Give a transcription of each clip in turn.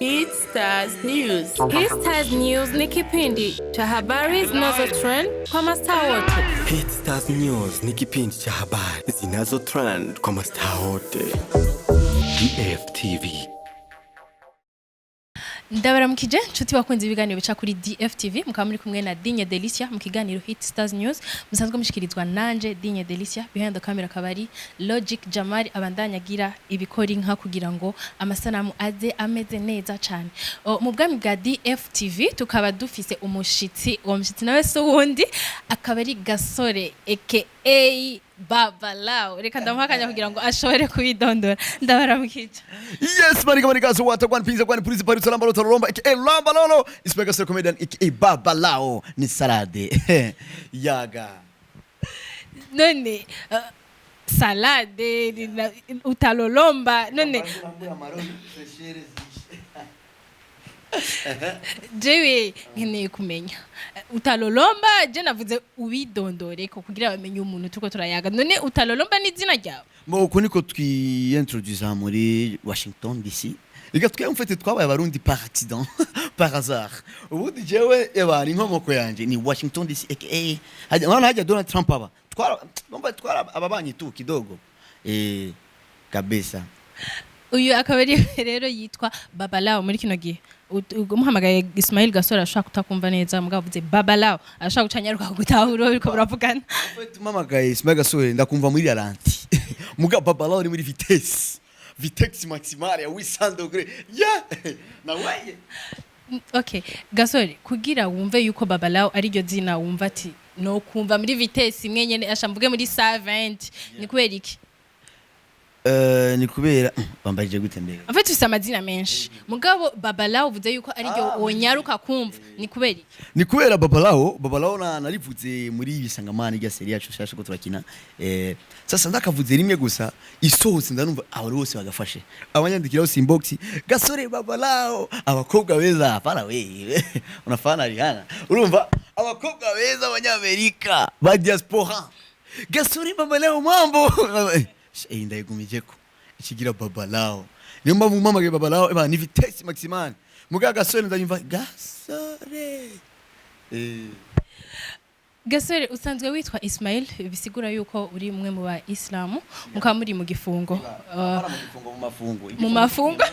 Hit Stars News. Hit Stars News ni kipindi cha habari zinazo trend kwa mastaa wote. Hit Stars News ni kipindi cha habari zinazo trend kwa mastaa wote. DFTV. Ndabaramukije nshuti bakunze ibiganiro bica kuri DFTV, mukaba muri kumwe na Digne Delicia mu kiganiro Hit Stars News musanzwe mushikirizwa nanje Digne Delicia. Behind the camera akaba ari Logic Jamari, abandanya agira ibikora inka kugira ngo amasanamu aze ameze neza cyane. Mu bwami bwa DFTV tukaba dufise umushitsi. Uwo mushitsi nawe si uwundi, akaba ari Gasore aka Babalao. Reka ndamuha akanya kugira ngo ashobore kubidondora. Ndabaramukije. Yes, mariga mariga so wata kwan pizza kwan polisi pari salamba lolo lomba aka lamba lolo. Inspector Sir Comedian aka Babalao ni salade. Yaga. None salade utalolomba none jewe nkeneye kumenya utalolomba. Je navuze ubidondoreko kugira bamenye umuntu turiko turayaga. None utalolomba ni izina ryawe? Bo uko niko twiyintroduisa muri Washington DC. Reka twe mfite twabaye abarundi par accident, par hasard. Ubundi jewe eba ni inkomoko yanje ni Washington DC aka hajya mwana hajya Donald Trump aba. Twara nomba twara ababanyi tu kidogo. Kabisa. Uyu akaba ari rero yitwa Babalao muri kino gihe. Umuhamagaye Ismail Gasore ashobora kutakumva neza, mugabo avuze Babalao ashobora gucanyaruka gutahura uriko muravugana. Tumamagaye Ismail Gasore ndakumva muri ralenti. Muga Babalao ni muri vitesse. Vitesse maximale ya 800 degrés. Yeah. Na waye. Okay, Gasore, kugira wumve yuko Babalao ari ryo zina, wumva ati no kumva muri vitesse imwe nyene asha mvuge muri 120, ni kubera iki? Ni kubera bambajije gute mbere? En fait ufise amazina menshi, mugabo Babalao uvuze yuko ari ryo wonyaruka kumva, ni kubera iki? Ni kubera Babalao, Babalao na narivuze muri bisangamana rya série yacu shasha ko turakina. Sasa ndakavuze rimwe gusa isohotse ndanumva abantu bose bagafashe. Abanyandikira hose inbox Gasore Babalao, abakobwa beza hapana we. Unafana Rihanna. Urumva abakobwa beza abanyamerika ba diaspora. Gasore Babalao mambo. Ndayigumijeko. Ikigira Babalao. Niyo mpamvu mpamagaye Babalao eba ni vitesse maximale. Muga Gasore ndanyumva Gasore. Gasore, usanzwe witwa Ismail, bisigura yuko uri umwe mu ba Islamu, mukaba muri mu gifungo mu mafungo. Mu mafungo,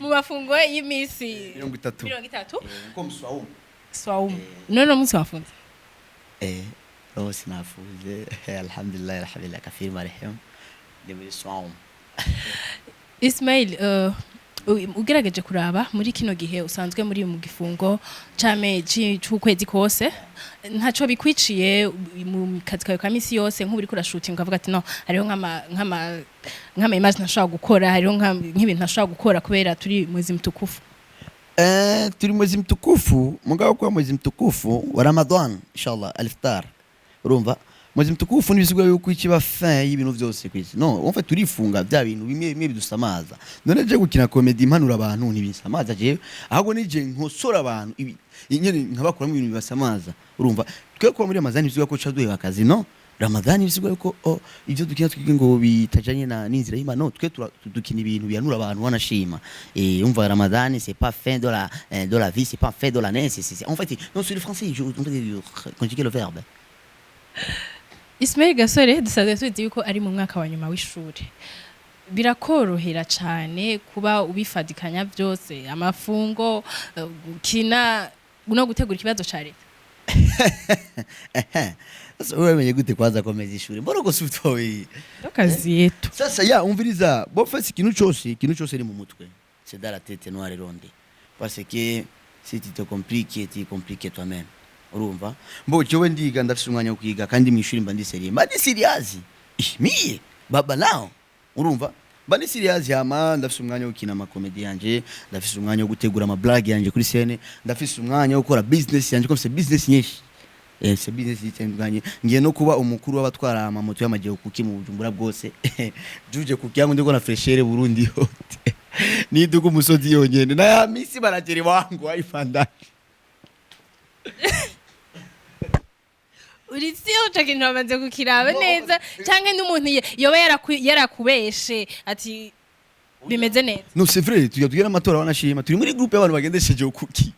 mu mafungo y'imisi 30. 30. Ko mswaumu. Swaumu. None umunsi wafunze? Roho sinafuze. Alhamdulillah, alhamdulillah kafir marehemu. Ni muri swaumu. Ismail, ugerageje kuraba muri kino gihe usanzwe muri mu gifungo c'amezi c'ukwezi kose, ntaco bikwiciye mu kazi kawe ka misi yose? Nk'ubu uriko urashutinga ukavuga ati no hariho nk'ama image ntashobora gukora, hariho nk'ibintu ntashobora gukora kubera turi mwezi mtukufu. Turi mwezi mtukufu, mugabo kwa mwezi mtukufu wa Ramadan inshallah aliftar. Urumva mwezi mtukufu nibisigura yuko ikiba fin y'ibintu vyose kwisi. No, en fait turifunga bya bintu bimwe bimwe bidusamaza. None je gukina comedy impanura abantu ntibisamaza je, ahubwo nije nkosora abantu ibi nyene nkabakuramo ibintu bibasamaza. Urumva twe kuba muri Ramadan bisigura ko caduheba akazi no. Ramadhani bisigura yuko oh, ivyo dukina twige ngo bitajanye na n'inzira y'Imana no, twe dukina ibintu bihanura abantu wanashima. Umva Ramadhani c'est pas fin de la vie, c'est pas fin de l'année, en fait non, c'est le français, je en fait conjuguer le verbe. Ismail Gasore, dusanzwe tuzi yuko ari mu mwaka wa nyuma w'ishuri. Birakorohera cane kuba ubifadikanya byose, amafungo, gukina no gutegura ikibazo ca leta? Sasa wewe mwenye gute kwanza komeza ishuri mbona uko sutoyi? Akazi yetu. Sasa ya umviriza bo fesi ikintu cyose ni mu mutwe, c'est dans la tête noire et ronde, parce que si tu te compliques, tu compliques toi-même. Urumva mbo jewe ndiga, ndafise umwanya wo kwiga kandi mu ishuri mba ndi sérieux, mba ndi serious miye baba nao. Urumva mba ndi serious, hama ndafise umwanya wo gukina amakomedi yanje, ndafise umwanya wo gutegura ama blague yanje kuri scène, ndafise umwanya wo gukora business yanje ko mfise business nyinshi. Se business itandukanye, ngiye no kuba umukuru w'abatwara amamoto y'amagihe kuki mu Bujumbura bwose juje kuki yangu ndiko na freshere Burundi yote niduka umusozi yonyene na ya misi baragera wangu ayifanda. Uri siyo ico kintu bamaze kukiraba neza canke n'umuntu yoba yarakubeshe ati Bimeze neza. Non, c'est vrai, tuya tugira amatora, wanashima turi muri groupe y'abantu bagendesheje kuki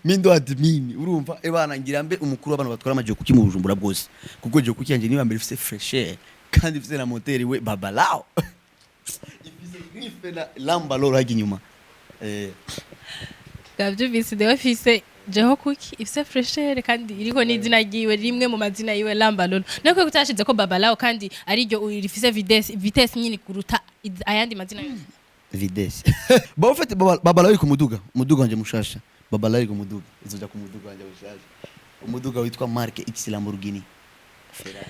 mindo admin. Urumva, ebana, ngira mbe umukuru w'abantu batwara ama Jokuki mu Bujumbura bwose, kuko Jokuki yanje niba mbere ifise fraîcheur kandi ifise na moteur we babalao, ifise griffe na lamba loro hagi inyuma. Bwabyumvise, Deo afise jeho kuki ifise fraîcheur kandi iriko n'izina ryiwe, rimwe mu mazina yiwe, Lambalolo. Nako kutashize ko Babalao kandi ariryo rifise vitesse nyini kuruta ayandi mazina yose. Vitesse ba en fait babalao iri ku muduga, umuduga wanje mushasha. Babalao iri ku muduga, izoja ku muduga wanje mushasha, umuduga witwa marque X Lamborghini Ferrari.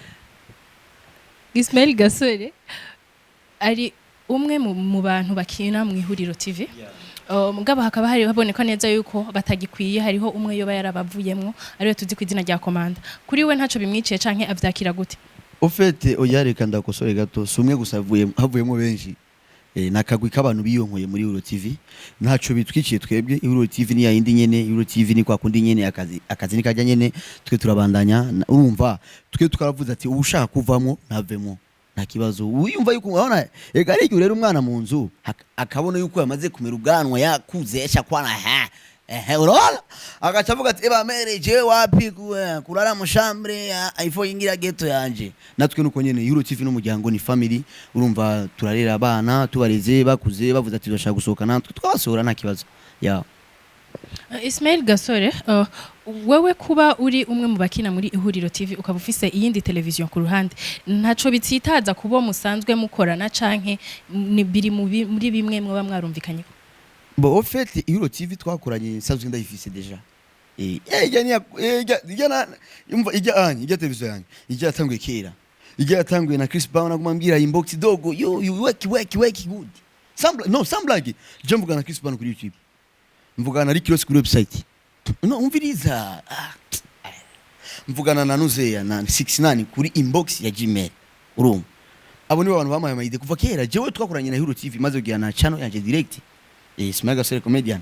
Ismail Gasore ari umwe mu bantu bakina mu Ihuriro TV. Mugabo hakaba hari haboneka neza yuko batagikwiye, hariho umwe yoba yarabavuyemwo, ariwe tuzi ku izina rya Komanda. Kuri we ntaco bimwiciye canke avyakira gute? Au fait, oya, reka ndakosore gato, si umwe gusa havuyemo, havuyemo benshi. Nakagwi k'abantu biyonkoye muri Euro TV. Ntaco bitwikiye twebwe. Euro TV ni yayindi nyene, Euro TV ni kwa kundi nyene, akazi ni kajya nyene, twe turabandanya. Urumva, twe tukaravuze ati ushaka kuvamwo ntavemo, nta kibazo. Wiyumva yuko urabona ega ari igihe urera umwana mu nzu, akabona yuko yamaze kumera ubwanwa, yakuze, yashakwana ha ehe, urabona, agaca avuga ati: "Eba mere, jewe wapi kurara mu chambre, ifo yingira ghetto yanje." Natwe nuko nyene, Euro TV n'umuryango, ni family. Urumva, turarera abana, tubareze, bakuze bavuze ati turashaka gusohoka, natwe twabasohora, nta kibazo ya. Ismail Gasore, wewe kuba uri umwe mu bakina muri Ihuriro TV ukaba ufise iyindi televiziyo ku ruhande, ntaco bitsitaza kubo musanzwe mukorana, canke ni biri muri bimwe mwaba mwarumvikanye? Bon, au fait, Euro TV twakoranye nsanzwe ndayifise déjà. Ijya ni ijya na umva ijya anye ijya televiziyo yanjye ijya yatanguye kera, ijya yatanguye na Chris Brown, aguma ambwira inbox: "Dogo, yo, you work, work, work good." Sans no sans blague, je mvugana na Chris Brown kuri YouTube, mvugana na Rick Ross kuri website. No, umviriza, mvugana na Nuzeya na 69 kuri inbox ya Gmail. Urumva, abo nibo bantu bampaye ama idées kuva kera. Jewe twakoranye na Hero TV maze kugira na channel yanje direct, Ismail Gasore comedian.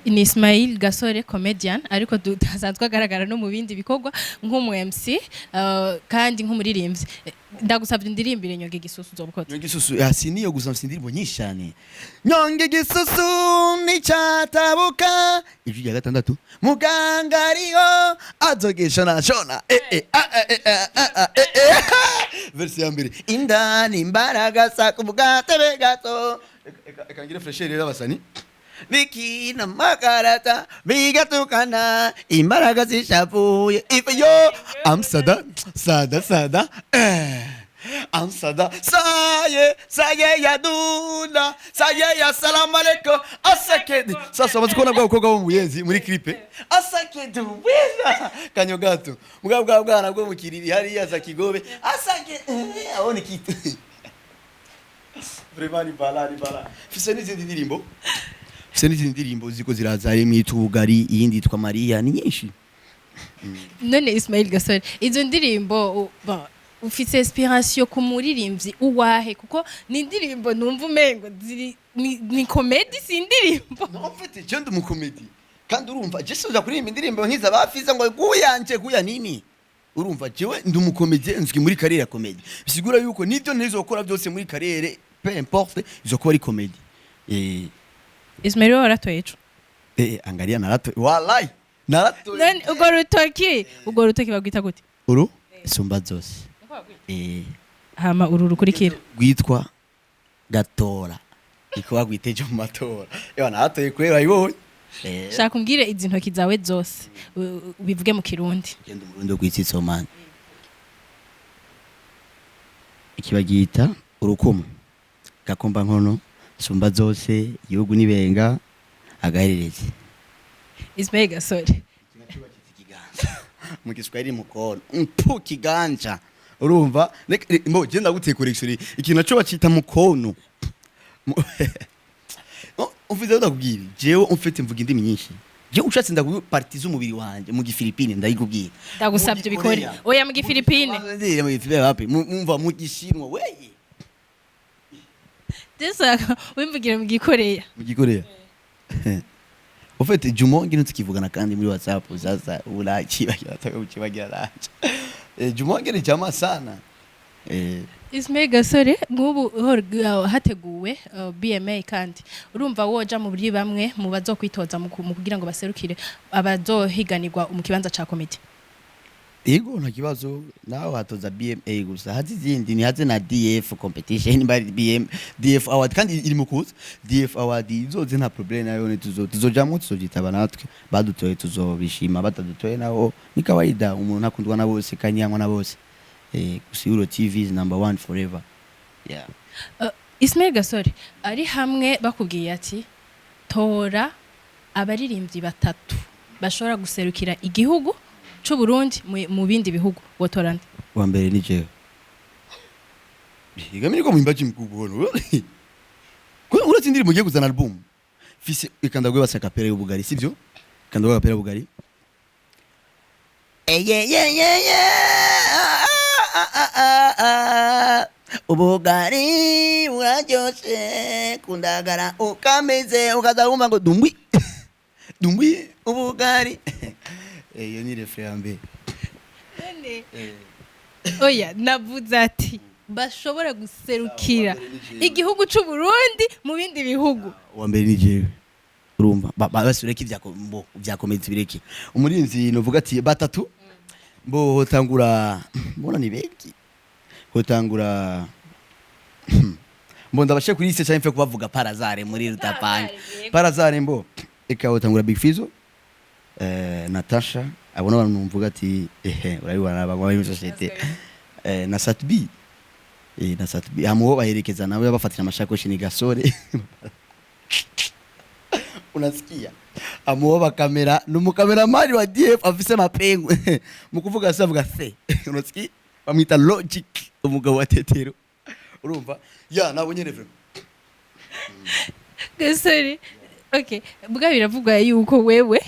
Ni Ismail Gasore comedian, ariko asanzwe agaragara no mu bindi bikorwa nk'umu MC, kandi nk'umuririmbyi. Ndagusabye indirimbire Nyonge Gisusu, uzobukotse. Nyonge Gisusu ya si niyo gusa, mfite indirimbo nyinshi cyane. Nyonge Gisusu n'icyatabuka, ijwi rya gatandatu, muganga ariho azogesha na shona, eh eh ah eh eh ah ah eh eh, verse ya mbere, indani imbaraga sa kubugatebe gato. Eka ngire fraîcheur rero, abasani bikina makarata bigatukana, imbaraga zishavuye ife yo amsada sada sada, amsada saye saye ya dunda saye ya salamu alaikum asakedi. Sasa bamaze kubona bwa bukobwa bo mu Buyenzi muri clip asakedi wiza kanyogato bwa bwa bwana bwo mu Kiriri hariya za Kigobe asake, abone kitu vraiment ni bala, ni bala. Fise n'izindi ndirimbo, fise n'izindi ndirimbo ziko ziraza, harimo iyitwa Ubugari, iyindi yitwa Mariya, ni nyinshi. None Ismail Gasore, izo ndirimbo bon, ufise inspiration ku muririmbyi uwahe? Kuko ni indirimbo numva umengo ziri ni comédie, si indirimbo. No, en fait, je ndi umukomedi kandi urumva je sinza kuririmba indirimbo nkiza bafiza ngo guyanje guya nini. Urumva, jewe ndi umukomedi, nzwi muri carrière ya comédie, bisigura yuko nibyo ntizokora byose muri carrière, peu importe, izokuba ari comédie. Ismail, wowe waratoye ico? Angalia, narato, wallahi naratoye. None urwo rutoki bagwita gute? Uru sumba zose. Hama uru rukurikira? Rwitwa gatora, niko bagwiteje mu matora. Ewa, naratoye kwera ayibonye. Shaka umbwire izi ntoki zawe zose, ubivuge mu Kirundi. Genda umurundi wo kwitsitso man, ikibagita urukumu, gakomba nkono, sumba zose, igihugu nibenga, agahererezi. Ismail Gasore. Mu Giswahili mukono mpu kiganja. Urumva, mbo je ndaguteye correction, ikintu naco bacita mukono. Oh, umvise, ndakubwira, jewe umfite mvuga indimi nyinshi. Jewe ushatse ndakubwira parties z'umubiri wanje mu Gifilipine, ndayikubwira. Ndagusabye ubikore. Oya, mu Gifilipine. Mu Gifilipine wapi? Mumva mu Gishinwa weye. Ndashaka wimvugire mu Gikoreya. Mu Gikoreya. En fait, Jumo ngino tukivugana kandi muri WhatsApp, sasa urakibagira, nataka kukibagira ranje. Jumo ngine chama sana. Ismail Gasore, nk'ubu hateguwe BMA, kandi urumva woja mu buri bamwe mu bazokwitoza mu kugira ngo baserukire abazohiganirwa mu kibanza ca komite? Yego, nta kibazo. Nawe hatoza BMA gusa, hazi izindi, ntihaze na DF competition bari BM DF award, kandi iri mu kuza. DF award izoze, nta problème nayo, tuzojamwo, tuzovyitaba natwe. Badutoye tuzobishima, batadutoye naho ni kawaida. Umuntu ntakundwa na bose kandi yangwa na bose. Gusa Ihuriro TV is number one forever, yeah. Ismail Gasore, ari hamwe bakubwiye ati tora abaririmbyi batatu bashobora guserukira igihugu c'u Burundi mu bindi bihugu, wotora nde? Wa mbere ni jewe. Biga mimi niko mwimbaji mkubwa no. Kwa uretse indirimbo ngiye kuzana, album fise. Reka ndaguhe basi akapera y'ubugari, sivyo? Reka ndaguhe akapera y'ubugari. Eye ye ye ye, ah, ah, ah, ah, ah. Ubugari buraryoshe kundagara ukameze ukaza wumva ngo dumbwi dumbwi ubugari. Iyo ni refrain ya mbere. Oya, navuze ati bashobora guserukira igihugu c'u Burundi mu bindi bihugu. Uwa mbere ni jewe, urumva. Basi ureke mbo vyakomeza, bireke umurinzi. Novuga ati batatu mbo hotangura, mbona ni bengi, hotangura mbo ndabashe kuri ise cyangwa mfe kubavuga par hasard muri rutapanga par hasard. Mbo eka hotangura Big Fizzo, Natasha, abona abantu mvuga ati ehe, urabibona abagwa bari muri société, na Satbi, na Satbi hamuho baherekeza nawe bafatira amashakoshi ni Gasore. Unasikia, amuoba kamera numukameramani wa DF afise mapengu mu kuvuga se avuga se, unasikia, bamwita Logic, umugabo wa Tetero, urumva ya nabo nyene vraiment. Gasore, okay, bwa biravugwa yuko wewe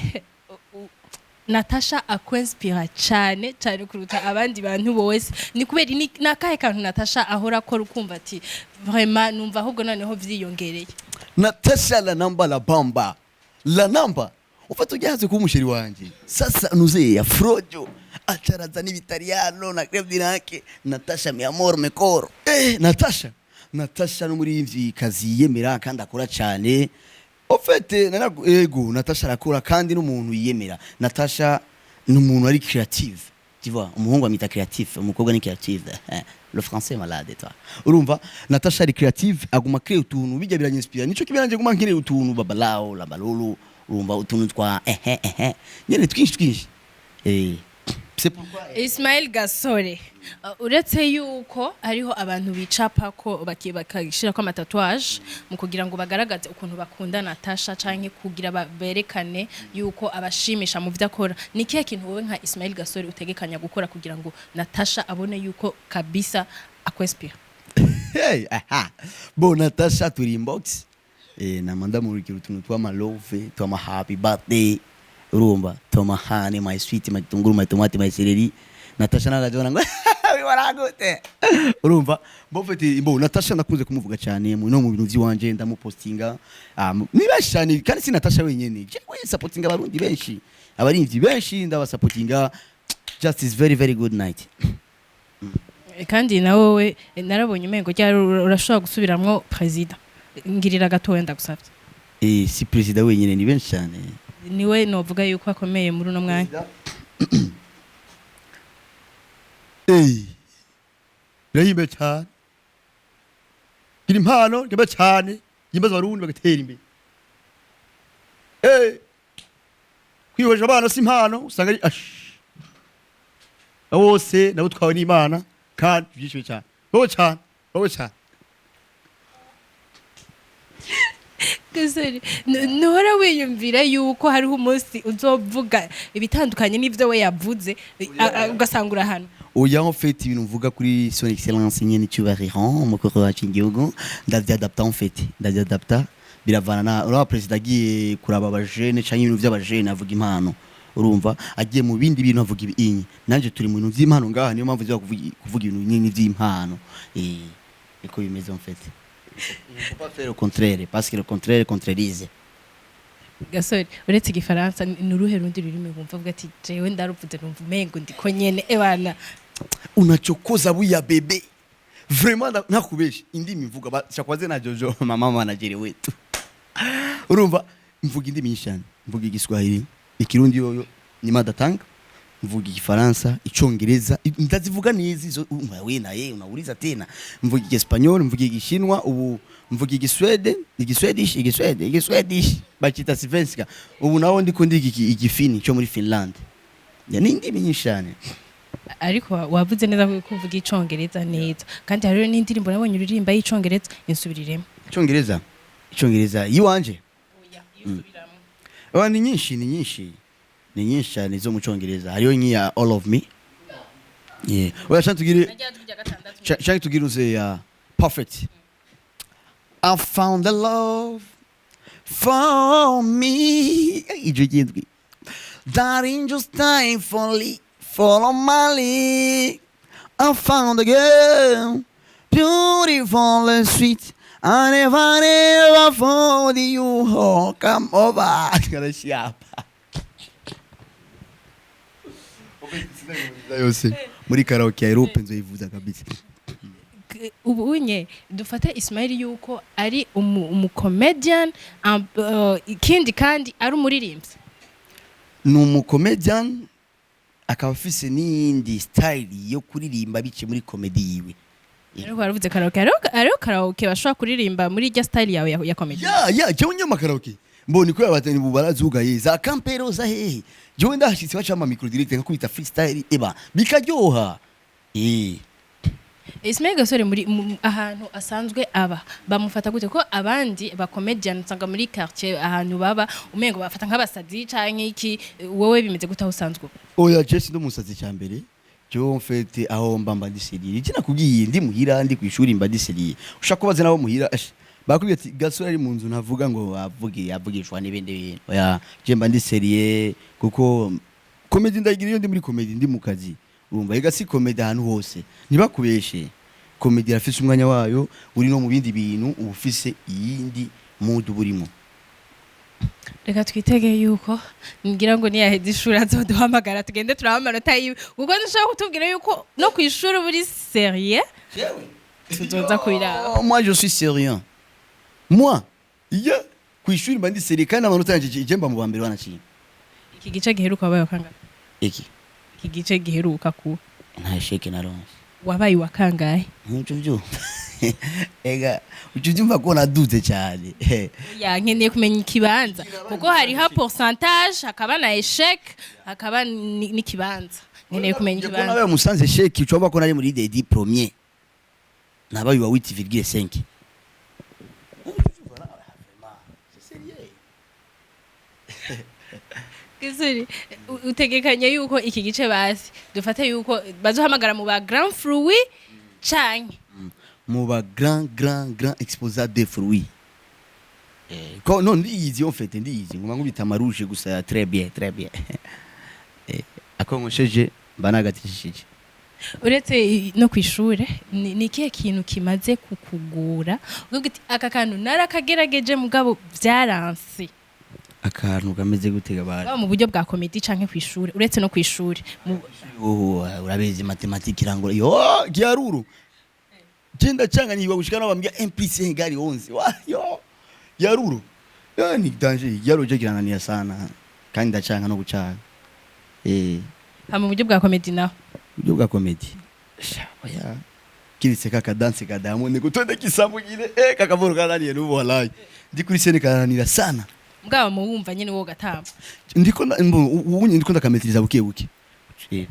Natasha akwinspira cyane cyane kuruta abandi bantu bose. Ni kubera ni nakahe kantu Natasha ahora akora ukumva ati vraiment numva ahubwo noneho vyiyongereye? Natasha la namba la bamba la namba ufata ujyaze kuba umusheri wanje. Sasa nuzeya Frojo acaraza n'ibitaliano na crème dinake. Natasha, mi amor, me coro. Natasha, Natasha n'umuririmbyi kazi yiyemera kandi akora cyane. Au fait, ego, Natasha arakora kandi n'umuntu yiyemera. Natasha ni umuntu ari creative, tu vois. Umuhungu amwita creatif, umukobwa ni creative. Le français malade, toi. Urumva, Natasha ari creative, aguma créer utuntu bijya biranyinspira. Nico kibiranje guma nkire utuntu babalao la balulu, urumva, utuntu twa ehe ehe nyene twinshi twinshi. C'est pourquoi. Ismail Gasore, uretse yuko hariho abantu bicapa ko bakashirako amatatouage mu kugira ngo bagaragaze ukuntu bakunda Natasha canke kugira berekane yuko abashimisha mu vyo akora, ni kihe kintu wowe nka Ismail Gasore utegekanya gukora kugira ngo Natasha abone yuko kabisa akwinspira? Hey, aha. Bon, Natasha turi inbox. Nama ndamurikira utuntu tw'ama love, tw'ama happy birthday. Urumva, tw'ama honey, my sweet, my tunguru, my tomate, my celery. Natasha nawe akajabona ngo wibara gute? Urumva, bon fait, bon, Natasha ndakunze kumuvuga cyane mu no mu bintu by'iwanje ndamupostinga. Ah, ni benshi cyane kandi si Natasha wenyene. Jewe supportinga abarundi benshi. Abarimvyi benshi ndabasapotinga. Just is very very good night. Kandi na wowe, narabonye umengo ryari urashobora gusubiramwo president. Ngirira gatoya, ndagusavye. Si president wenyene, ni benshi cyane. Niwe novuga yuko akomeye muri uno mwanya. Hey. Birahimbe cyane. Gira impano, ngebe cyane, yimbaza abarundi bagatera imbere. Hey. Kwihesha abana si impano, usanga ari ash. Abo bose nabo twawe n'Imana kandi byishime cyane. Wowe cyane, wowe cyane. Gasore, ntuhora wiyumvira yuko hariho umunsi uzovuga ibitandukanye n'ivyo we yavuze, ugasanga urahano? Oya, en fait, ibintu mvuga kuri son excellence nyene cyubahiro umukuru wacu igihugu ndavyadapta, en fait ndavyadapta, biravana na uraba president agiye kuraba abajene canke ibintu vy'abajene avuga impano, urumva, agiye mu bindi bintu avuga ibinyi. Nanje turi mu bintu vy'impano ngaha, niyo mpamvu nza kuvuga ibintu nyene vy'impano. Niko bimeze en fait. Il faut pas faire le contraire parce que le contraire contredise. Gasore, uretse igifaransa, ni uruhe rundi rurimi wumva uvuga ati jewe ndaruvuze numva umengo ndiko nyene ebana? Unachokoza buya bebe. Vraiment ntakubeshe, indimi mvuga chakwaze na Jojo, mama manager wetu. Urumva, mvuga indimi nyinshi cyane. Mvuga Igiswahili, Ikirundi, yoyo ni mother tongue, mvuga Igifaransa, Icongereza, ndazivuga neza izo. Umva we, naye unauliza tena. Mvuga Igispanyol, mvuga Igishinwa, ubu mvuga Igiswede, Igiswedish, Igiswede, Igiswedish bakita Svenska. Ubu naho ndiko ndiga Igifini cyo muri Finland. Ya, ni indimi nyinshi cyane. Ariko wavuze neza ko uvuga Icongereza neza, kandi hariho n'indirimbo nabonye uririmba y'Icongereza, insubiriremo. Icongereza, Icongereza yiwanje. Ni nyinshi, ni nyinshi, ni nyinshi cyane zo mu Congereza. Hariho nk'iya All of Me. Yeah, oya, shaka tugire uze ya Perfect. I found the love for me, ijwi ry'indwi. Darling, just time for follow my lead. I found a girl, beautiful and sweet. I never, never found you. Oh, come over. Karashyapa. Yose muri karaoke ya Europe nzoyivuza kabisa. Ubu unye dufate Ismail yuko ari umu comedian, ikindi kandi ari umuririmbyi? Ni umucomedian, akaba afise n'iyindi style yo kuririmba bice muri comedy yiwe. Ariko baravuze karaoke, hariho karaoke bashobora kuririmba muri irya style yawe ya comedy? Ya, jewe nyuma karaoke mboni ko abatani barazugaye za kampero za hehe, jewe ndahashitse baca ama micro direct nkakubita freestyle, eba bikaryoha. Ismail Gasore muri ahantu asanzwe aba bamufata gute? Ko abandi ba comedian usanga muri quartier ahantu baba umengo bafata nk'abasazi canke iki, wowe bimeze gute aho usanzwe uba? Oya, je sindi umusazi. Cya mbere jewe mfete aho mba ndi sérieux. Iki nakubwiye, ndi muhira, ndi kwishuri, mba ndi sérieux. Ushaka kubaza nabo muhira, bakubwiye ati Gasore ari mu nzu ntavuga ngo avuge avugishwa n'ibindi bintu. Oya, je mba ndi sérieux kuko comedy ndayigira iyo ndi muri comedy, ndi mu kazi. Urumva, ega si comedy ahantu hose, ntibakubeshe. Comedy irafise umwanya wayo, uri no mu bindi bintu uba ufise iyindi mood burimo. Reka twitege yuko ngira ngo niyaheza ishuri azoduhamagara, tugende turabe amanota yiwe, kuko ntushobora kutubwira yuko no ku ishuri uba uri sérieux. Tuzoza kubiraba. Oh, moi je suis sérieux. Moi, iya kwishuri mba ndi sérieux, kandi amanota yanje je mba mu ba mbere wanaciye. Iki gice giheruka wabaye wa kangahe? Iki? Iki gice giheruka ku Nta échec naronse. Wabaye wa kangahe? Ntuco vyumva. Ega uco vyumva ko naduze cyane. Ya, nkeneye kumenya ikibanza, kuko hariho pourcentage, hakaba na échec, hakaba n'ikibanza. Nkeneye kumenya Ko ikibanza. nabaye musanze échec, uco ko nari muri des 10 premiers. Nabaye wa 8,5. C'est sérieux. Gasore, utegekanye yuko iki gice basi dufate yuko bazohamagara mu ba grand fruit canke Mu ba grand, grand, grand exposant des fruits. Ko non, ndiyizi en fait, ndiyizi nguma nkubita amaruje gusa. Très bien, très bien. Ako nkosheje mba nagatishije. Uretse no kwishure, ni ikihe kintu kimaze kukugora uvuga uti aka kantu narakagerageje mugabo vyaranse? Akantu kameze gutega bari? Baba mu buryo bwa comedy canke kwishure, uretse no kwishure. Oh, urabizi, mathématique irangora yo, giharuro je ndacanganyirwa gushika naho bambwira 1 plus 1 égale 11. Wa yo, giharuro yo ni danger. Giharuro je kirananiya sana, kandi ndacanga no gucanga. Hama mu buryo bwa comedy naho? Uburyo bwa comedy, sha, oya, kiretse kaka dance ka Diamond kutonde kisamugire, kakavuro kananiye n'ubu. Wallahi ndi kuri scène kananira sana. Mugabo mu wumva nyene wo gatamba? Ndiko ubu ndiko ndakametiriza buke buke.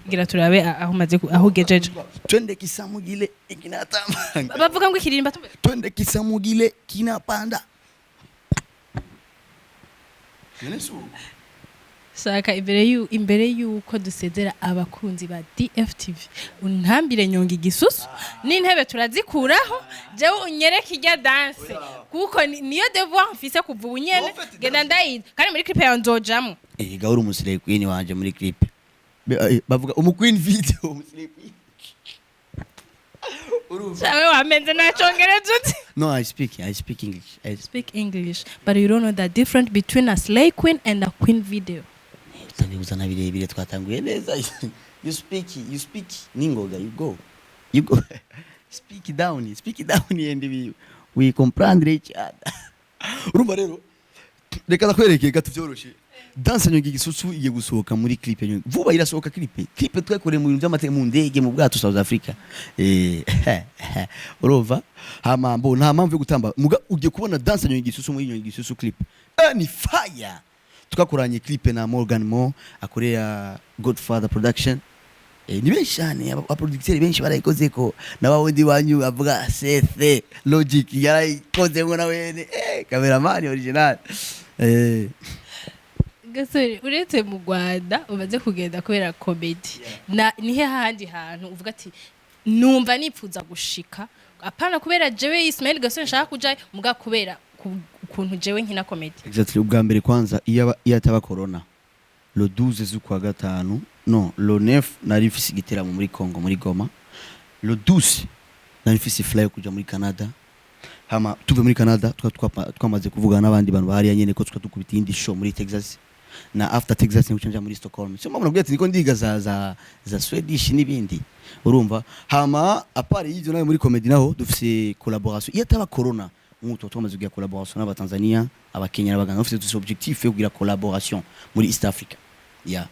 Ngira turabe aho umaze aho ugejeje. Twende kisamugile kinatamba. Bavuga ngo ikiririmba tumbe. Twende kisamugile kinapanda. None si uko? Shaka imbere yuko dusezera abakunzi ba DFTV, untambire nyonga igisusu n'intebe turazikuraho, jewe unyereke irya danse, kuko niyo devoir mfise kuva ubu nyene. Genda ndayizi, kandi muri clip yawe nzojamwo. Gahoro, umuslay queen wanje muri clip. Bavuga umu queen video, umuslay queen. Urumva? Shawe wamenze nta Congereza uzi. No, I speak English. I Speak English, but you don't know the difference between a slay queen and a queen video. Utangiye kuzana birebire, twatanguye neza. You speak, you speak ningoga, you go. You go. Speak down, speak down and we comprendre each other. Urumva rero, reka ndakwereke, reka tuvyoroshe. Danse nyonga igisusu igiye gusohoka muri clip nyonga vuba, irasohoka clip. Clip twakoreye mu bintu by'amateka, mu ndege, mu bwato, South Africa. Urumva, hama mbo nta mpamvu yo gutamba muga ugiye kubona danse nyonga igisusu muri nyonga igisusu clip. Ni fire. Twakoranye clip na Morgan Mo akorera Godfather Production. Ni benshi cyane, abaproducteur benshi barayikoze ko na wundi wanyu avuga Seth Logic yarayikoze ngo nawe cameraman original. Gasore, uretse mu Rwanda umaze kugenda kubera comedy, na nihe handi hantu uvuga ati numva nipfuza gushika, apana kubera jewe Ismail Gasore nshaka kujayo, muga kubera ukuntu jewe nkina comedy? Exactly. Ubwa mbere kwanza, iyo ataba corona, le 12 z'ukwa gatanu, no, le 9 nari mfise igiteramo muri Congo, muri Goma. Le 12 nari mfise fly yo kuja muri Canada. Hama tuve muri Canada, twamaze kuvugana n'abandi bantu bahariya nyene ko twa dukubita iyindi show muri Texas, na after Texas nkuca nja muri Stockholm. So mpamvu nabwiye ati niko ndiga za Swedish n'ibindi, urumva. Hama à part y'ivyo nawe muri comedy naho dufise collaboration. Iyo ataba corona, nk'ubu tuba twamaze kugira collaboration n'Abatanzania, Abakenya n'Abaganda. Dufise objectif yo kugira collaboration muri East Africa, yeah.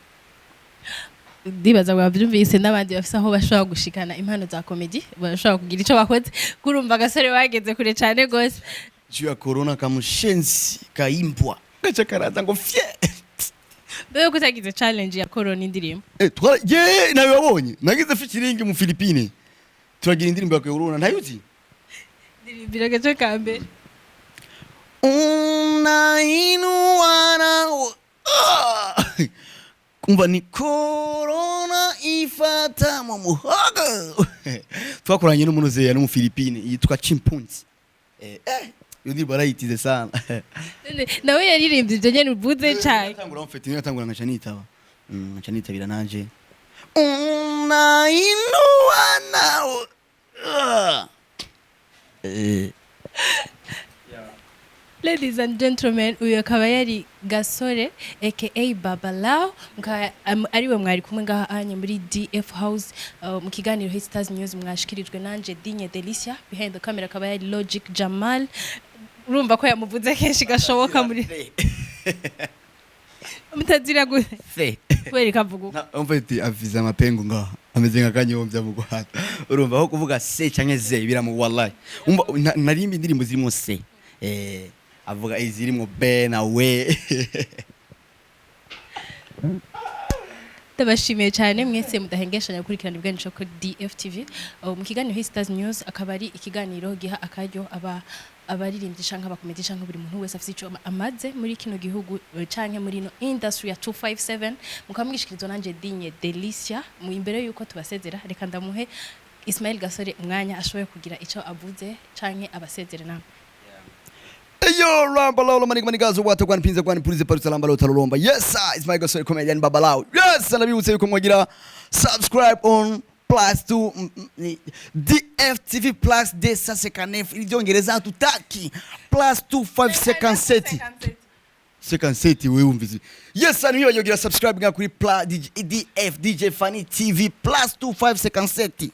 Ndibaza ngo bavyumvise n'abandi bafise aho bashobora gushikana impano za comedy, bashobora kugira ico bakoze. Kurumva Gasore wageze kure cane gose. Juu ya corona, kamushenzi kaimbwa gaca karaza ngo fye. Mbega ko utagize challenge ya corona indirimbo? Twara ye nawe wabonye nagize featuring mu Philippines, turagira indirimbo ya corona, ntayuzi? Ndirimbira agace ka mbere. Unainuana. Ah! Kumva ni corona ifata mu muhogo. Twakoranye n'umunozeya no mu Philippines yitwa Chimpunzi. Iyo ndirimbo arayitize sana. None nawe yaririmbye ivyo nyene uvuze cane? Natangura mfite niyo natangura nkaca nitaba, nkaca nitabira nanje unainuana. Ah! Ladies and gentlemen, uyu akaba yari Gasore aka Babalao, mukaba ariwe mwari kumwe ngaha anye muri DF House, mu kiganiro Hit Stars News mwashikirijwe nanje Dinye Delicia. Behind the camera akaba yari Logic Jamal. Urumva ko yamuvuze kenshi gashoboka muri mutazira gute? Fe. Kubera ikavuga uko. En fait avize amapengu ngaha, ameze nka kanyombya mu Rwanda. Urumva, aho kuvuga se canke ze biramu, wallahi. Umva, narimba indirimbo zirimo se, avuga izirimo b na w. Ndabashimiye cyane mwese mudahengeshanya gukurikirana ibiganiro kuri DFTV. Mu kiganiro Hit Stars News, akaba ari ikiganiro giha akaryo aba abaririmbyi canke abakomedi canke buri muntu wese afite ico amaze muri kino gihugu, canke muri ino industry ya 257, mukaba mwishikirizwa nanje Dinye Delicia. Mu imbere yuko tubasezera, reka ndamuhe Ismail Gasore umwanya ashoboye kugira ico avuze canke abasezere namwe. Yo, Ramba Lolo, Manik Manigazo, Wata Kwan Pinza Kwan Pulize Parusa Lamba Lota Lolomba. Yes, sir, it's my Gasore comedian Babalao. Yes, ndabibutse yuko mwagira subscribe on plus 2 DFTV plus 259. Ibyongereza hatutaki. Plus 2557 57, wewe wumvise. Yes, sir, niba yogira subscribe nga kuri DJ, DF DJ Fanny TV plus 2557.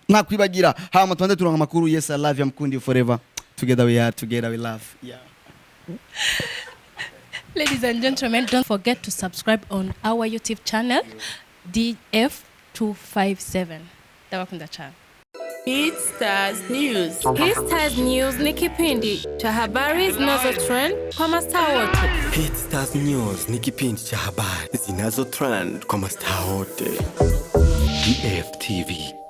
Nakwibagira. Hama twande turonka amakuru. Yes, I love you, mkundi forever. Together we are, together we love. Yeah. Ladies and gentlemen, don't forget to subscribe on our YouTube channel, DF257. Ndabakunda cyane. Hit Stars News. Hit Stars News ni kipindi cha habari zinazo trend kwa mastaa wote. Hit Stars News ni kipindi cha habari zinazo trend kwa mastaa wote. DFTV.